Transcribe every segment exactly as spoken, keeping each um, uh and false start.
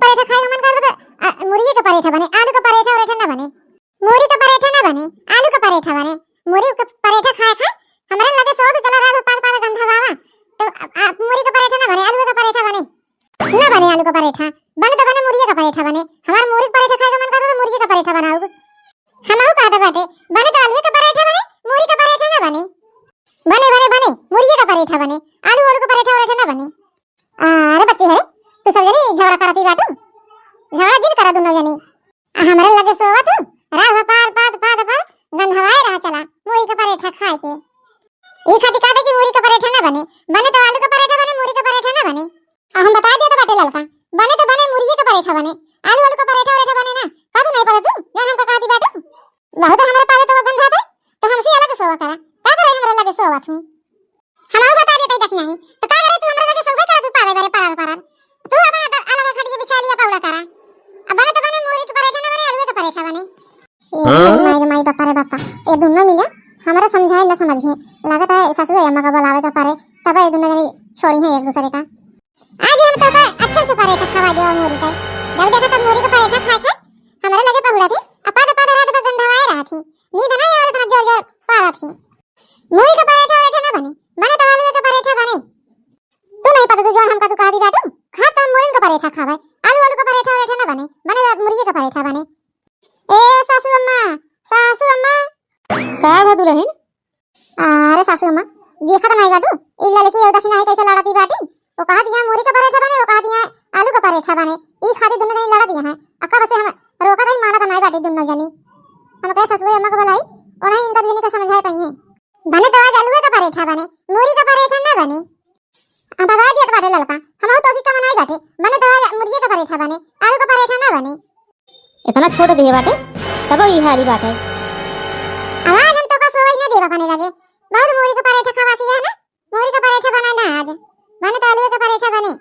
परेठा खाए का मन करत बा त, आ, मुर्गी का परेठा बने, आलू का परेठा वरेठा ना बने। मुर्गी का परेठा ना बने, आलू का परेठा बने। मुर्गी का परेठा खाए खाए हमरे लगे सोवत चला रात भर पाद पाद गंधवावा। तो आ, आ, मुर्गी का परेठा ना बने, आलू का परेठा बने। ना बने आलू का परेठा, बने तो बने मुर्गी का परेठा बने। हमार मुर्गी का परेठा खाए का मन करत बा त मुर्गी का परेठा बनाउब। हमहू कहत बाटे, बने तो आलू का परेठा बने, मुर्गी का परेठा ना बने। बने, बने, बने, मुर्गी का परेठा बने, आलू, आलू का परेठा वरेठा ना बने। अरे बच्ची है, तू सब जनी झगड़ा करत ही बाटू, झगड़ा जिन करा दुनो जनी। आ हमरे लगे सोवत हू, रात भर पाद, पाद, पाद, पाद, गंधवाए रहा चला, मुर्गी का परेठा खाए के। ई खातिर कहत है कि मुर्गी का परेठा ना बने, बने तो आलू का परेठा बने, मुर्गी का परेठा ना बने। आ हम बताइ देत बाटे ललका, बने तो बने मुर्गी का परेठा बने, आलू, आलू का परेठा वरेठा बने ना, का तू नहीं पता तू, जान हमका कहती बाटू। बहुत हमरे पादे तो गंधात है, तो हमसे अलग सोवा करा। का करे हमरे लगे सोवत हू? हमहू बताइ देत है, देखी नहीं। तो का करे तू हमरे लगे सोवे करा, तू पादे बरे परल परल। तू अपन अदर-, अलग खटिया बिछा लिया, पौड़ा करा। अब बने तो बने मुर्गी के परेठा ना बने, आलूए के परेठा बने। ए हाँ? माई रे माई, बापा रे बापा। ए दुनो मिला हमरा समझाए न समझे। लागत है सासू अम्मा का बुलावे का परे, तब ए दुनो जनी छोड़ी है एक दूसरे का। आज हम तो का अच्छा से परेठा खवा देवा मुर्गी का। जब देखा तब मुर्गी का परेठा खाए खाए हमरे लगे पहुड़ा थी, अपाद अपाद रात भर गंधवाए रहा थी। नींद ना आवत, इतना जोर जोर पारा थी। मुर्गी का परेठा वरेठा ना बने, बने तो आलू का परेठा बने। तू नहीं पता तू जौन हमका तू कहा दी बाटू, खा तो मुर्गी का परेठा खावे, आलू आलू का परेठा वरेठा ना बने, बने तो मुर्गी का परेठा बने। ए सासू अम्मा, सासू अम्मा। का भा दुलहिन? अरे सासू अम्मा, देखत नाई बाटू, ई ललकी अउ दखिनही कैसे लड़ती बाटी। वो कहत यहाँ मुर्गी का परेठा बने, वो कहत यहाँ आलू का परेठा बने। ई खातिर दुनो जनी लड़त यहाँ। आ कब से हम रोकत हई, मानत नाई बाटी दुनो जनी। हम कहे सासू अम्मा को बुलाई, उन्हें इनका दुनो का समझाए पाइए। बने तो आज आलूए का परेठा बने, मुर्गी का परेठा ना बने। अब बता दिया तो बाटे ललका, हम तो सीखा मनाई बाटे, बने तो आज मुर्गी का परेठा बने, आलू का परेठा ना बने। इतना छोड़ दिए बाटे, तब ई हारी बाटे। आवाज हम तो का सोई ना देवा बने लगे, बहुत मुर्गी का परेठा खवासी है ना, मुर्गी का परेठा बना ना आज, बने तो आलू का परेठा बने।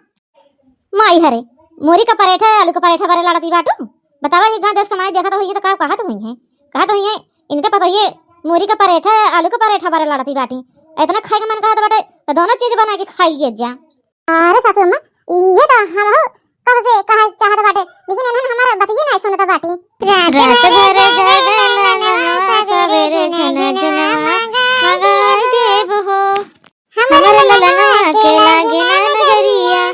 माई हरे, मुर्गी का परेठा, आलू का परेठा बरे लड़ती बाटू। बतावा, ये गाँव देश का माई देखत होइए तो का कहत होइए, कहत होइए, इनके पता ये मुर्गी का परेठा, आलू का परेठा बरे लड़ती बाटी। इतना खाए का मन कहत बाटे, तो दोनों चीज बना के खाई लीजिए जा। अरे सासू अम्मा, ये तो हम हो कब से कहा चाहत बाटे, लेकिन इन्हन हमार बतिये ना सुनत बाटी। रात भर जगना, सवेरे झुनझुनवा मगाई देब हो। हमरे ललनवा के लागे ना नजरिया।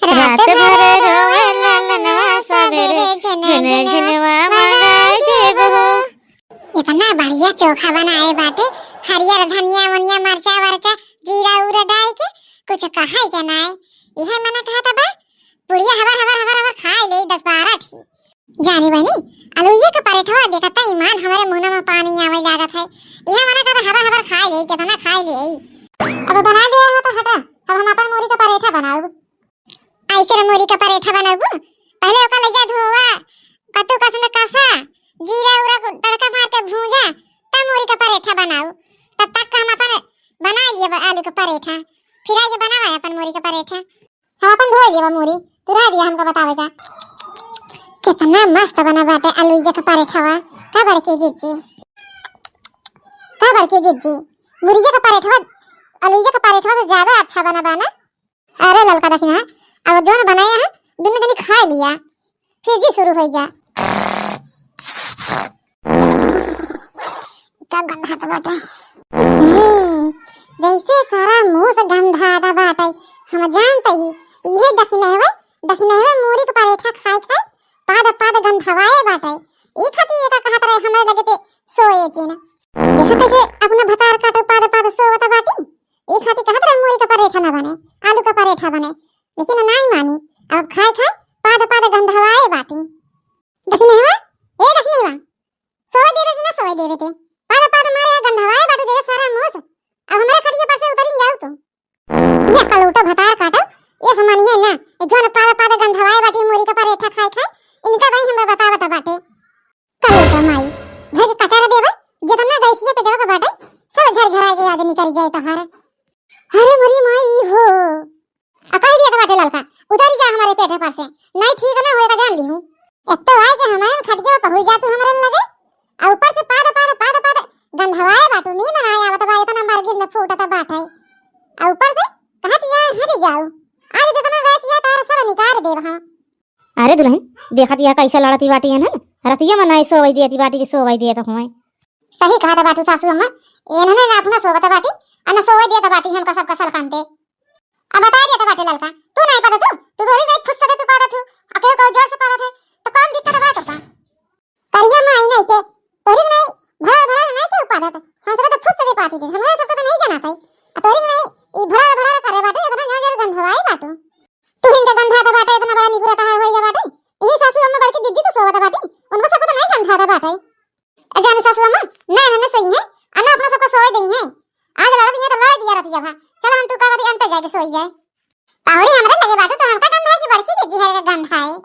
रात भर रोवे ललनवा, सबेरे झुनझुनवा मगाई देब हो। इतना बढ़िया चोखा बनाए बाटे, हरियर धनिया वनिया, मरचा वरचा, जीरा उरा डाल के, कुछ कहे के नाय। इहे मना कहत बा, पुड़िया हबर हबर हबर हबर खाए ले दस बारह ठी। जानी बहनी, अलुइये के परेठवा देखत त ईमान हमरे मुंह में पानी आवे लागत है। इहे मना कहत हबर हबर खाए ले, कितना खाए ले। अब बना दे हो तो हटा, अब हम अपन मुर्गी का परेठा बनाउब। ऐसे रे मुर्गी का परेठा बनाउब, पहले ओका लइया धोवा, कद्दूकस में कसा, जीरा उरा को तड़का मार के भूंजा, तब मुर्गी का परेठा बनाउ। तब तक हम अपन बना लिए आलू का परेठा, फिर आइए बनावा अपन मुर्गी का परेठा। हम अपन धोए लेबा मुरी, तू रह दिया हमका बतावे का। कितना मस्त बना बाटे अलुइया का परेठवा। का बड़की जीजी, का बड़की जीजी, मुर्गिया का परेठवा अलुइया का परेठवा से ज्यादा अच्छा बना बा ना। अरे ललका दखिनहा, अब जोन बनाया है, दुनो जनी खा लिया। फिर जी शुरू हो जा। का गंधात बाटे? हम्म, जैसे सारा मुंह से गंधात बाटे, हम जानते ही, इहे दखिनहवे, दखिनहवे मुरी के परेठा खाए खाए, पाद पाद गंधवाए बाटे। ई खातिर एका कहत रहे हमरे लगे ते सोए जिन। देखा कैसे अपना भतार काटे पाद पाद सोवत बाटी। ई खातिर कहत रहे मुरी का परेठा ना बने, आलू का परेठा बने, लेकिन नाई मानी। अब खाए खाए पाद पाद गंधवाए बाटी। दखिनहवा, ए दखिनहवा, सोए देवे कि ना सोए देवे ते? पाद पाद मारे गंधवाए बाटू जे सारा मोस। अब हमरा खटिया पर से उतरी जाऊ तू। ये कलूटा भतार काटा, ये समानिए ना, ये जोन पाद पाद गंधवाए बाटी मुरी का परेठा खाए खाए, इनका भाई हमरा बतावत बाटे। कलूटा माई, घर के कचरा देवे, जितना गैसिया पे जगह बाटे, सब झरझरा के आज निकल जाए तोहार। अरे मोरी माई हो। आ कह दिया तो बाटे ललका, उतरी जा हमारे पेटे पर से, नहीं ठीक ना होएगा जान ली हूँ। एक तो आए के हमारे खटिया पर पहुँच जा तू हमारे लगे, आ ऊपर से पाद पाद पाद पाद गंधवाए बाटू, नींद ना आवत बा, इतना मरगिल में फूटत बाटे। आ ऊपर से कहत यहाँ हट जाओ, आज जितना गैसिया तार सब निकाल देब हाँ। अरे दुलहिन, देखत यह कैसे लड़ती बाटी है ना, रतिया में नहीं सोवई देती बाटी कि सोवई देत हुए। सही कहत बाटू सासू अम्मा, एनहने ना अपना सोवत बाटी, आ ना सोवई देत बाटी हमका सबका सलखान पे। अब बता देत बाटे ललका, तू नहीं पादत तू, तू तोहरी नहीं फुस से तू पादत तू, आ केहू केहू जोर से पादत है, तो कौन दिक्कत बा तोका? करिया माई नहीं के, तोहरी नहीं भरा भरा नहीं के पादत, हम सबका तो फुस से पाती दे, हमरा सबका तो नहीं जाना था। आ तोहरी नहीं ई भरा भरा करे बाटे, इतना जोर जोर गंधवाई बाटू। तू हिंदे गंधा तो बाटे, इतना बड़ा निकुरा तहार होई बाटे। यही सासू अम्मा बड़की जिज्जी तो सोवत बाटी, उनको सबको तो नहीं गंधा तो बाटे। ए जाने सासू अम्मा, ना इन्होंने सोई है, आ ना अपना सबको सोए दई है। आज लड़ दिया तो लड़ दिया रतिया भा। चल हम तू का कभी अंत जाके सोई जाए। पाहुरी हमरे लगे बाटू तो हमका गंधा है कि बड़की जिज्जी है गंधा है?